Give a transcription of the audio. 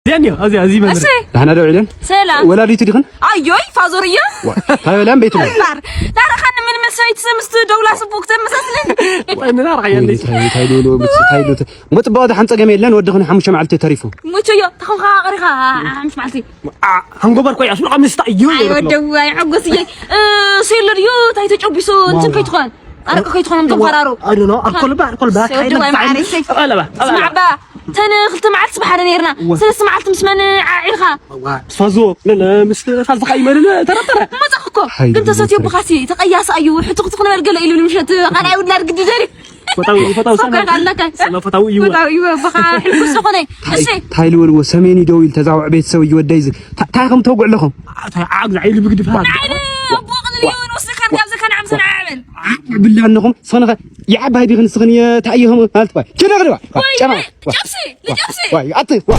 እዚኣን እዩ፣ እዚ፣ እዚ መምህር። እሺ። ደህና ዶ ውዒለን? ሰላም። ወላዲቱ ዲኽን? ኣዮይ፣ ፋዞር እየ። ዋ፣ እንታይ በልያን ቤት ነው? እምበር፣ ዳርኻኒ ምን መሰለኝ ትሰምስት ደውላ ስቡክ ተመሳስልን። ወይ፣ ንናርኻ እያ ወይ፣ እንዴት? እንታይ፣ እንታይ ዶ፣ ዶ፣ ምት-፣ እንታይ ዶ፣ ተ-፣ ሞ ጽባቐ ደሓን ጸገም የለን፣ ወድኽን ሓሙሽተ መዓልቲ ተሪፉ። ሙቹዮ፣ ተኸምኻ ቀሪኻ፣ ሓሙሽተ መዓልቲ። አ፣ ሃንጎበር ኮይ፣ ኣስሉቃ ምስታ እዩ ኣይ፣ ይበልኩ። ወደዋይ፣ ሓጎስየይ። እ፣ ሴሎ ድዩ፣ እንታይ ተጨቢሱ፣ እንትን ዋው። ከይትኾን። ኣረቂ ከይትኾን፣ እቶም ፈራሩ። ኣይ፣ ኖ፣ ኖ፣ ኣልኮል ባ፣ ኣልኮል ባ፣ ሰው ካይመ-፣ ድዋይ ካይመ-፣ ማዕረይ፣ ሰይ። ኣላ ባ፣ ኣላ ባ። ስማዕ ባ፣ ተን ክልተ መዓልቲ ጽባሕ ኣነ ነይርና። እዋ። ሰለስተ መዓልቲ ምስ መን ዓዒርካ? እዋ፣ ምስ ፋዞ፣ ለ-፣ ለ-፣ ምስ ፋዝኻ ይመልል ተረተረ። መጻኽ እኮ። ሓይሊ ግን ተሰትዮ ይመልል። ብኻሲ፣ ተቐያሳ እዩ፣ ሕቱኽ ትኽንበል ገለ ኢሉ ምሸት፣ ቃል ኣይውድና ድግዲ ደሪ። ፈታዊ፣ ፈታዊ ሰናይ። ኣለካ። ሰናይ ፈታዊ እዩ። ፈታዊ እዩ፣ በኻ ሕልኩስ ዝኾነ። ታይ-፣ እሺ። ታይ ልበልዎ፣ ሰሜን ይደው ኢል ተዛውዕ ቤተሰብ እዩ ወደይ ዝ-፣ ታ-፣ ታይ ከም ተውግዕ ኣለኹም? ታ-፣ ዓግ ዝዓይሊ ብግድፋ። ንዓይነ ኣቦ ቅልል እዩ፣ ንወስደካ ንጋብዘካ ንዓምሰና ዓበል። ዓግ ብላ ኣለኹም፣ ስኽንኸ ይዓባይ ቢኽን ስኽን የ-፣ ታይ እዮም ማለት ባይ። ችዳ ግድባ። ወይ፣ ጨማ። ወይ፣ ጨብሲ፣ ልጨብሲ። ዋይ፣ ኣቲ፣ ዋ።